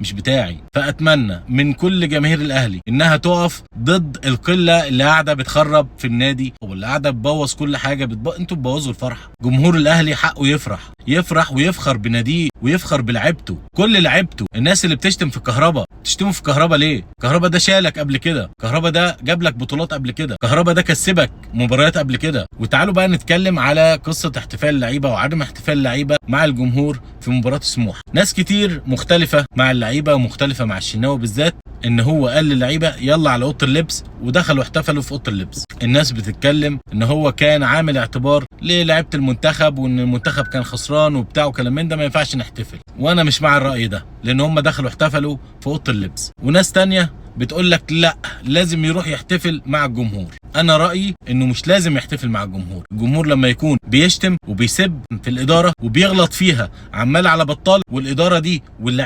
مش بتاعي. فاتمنى من كل جماهير الاهلي انها تقف ضد القلة اللي قاعدة بتخرب في النادي واللي قاعدة بتبوظ كل حاجة. انتوا بتبوظوا الفرحة. جمهور الاهلي حقه يفرح، يفرح ويفخر بناديه ويفخر بلعبته، كل لعبته. الناس اللي بتشتم في الكهرباء، بتشتموا في الكهرباء ليه؟ كهربا ده شالك قبل كده، كهربا ده جاب لك بطولات قبل كده، كهربا ده كسبك مباريات قبل كده. وتعالوا بقى نتكلم على قصة احتفال اللعيبة وعدم احتفال اللعيبة مع الجمهور في مباراة سموحه. ناس كتير مختلفة مع اللعيبة ومختلفة مع الشناوي بالذات، ان هو قال للعيبة يلا على اوضة اللبس، ودخلوا احتفلوا في اوضة اللبس. الناس بتتكلم ان هو كان عامل اعتبار للعيبة المنتخب، وان المنتخب كان خسران وبتاع وكلام من ده، ما ينفعش نحتفل. وانا مش مع الراي ده، لان هم دخلوا احتفلوا في اوضة اللبس. وناس تانية بتقول لك لا، لازم يروح يحتفل مع الجمهور. انا رايي انه مش لازم يحتفل مع الجمهور. الجمهور لما يكون بيشتم وبيسب في الادارة وبيغلط فيها عمال على بطال، والادارة دي واللعيبة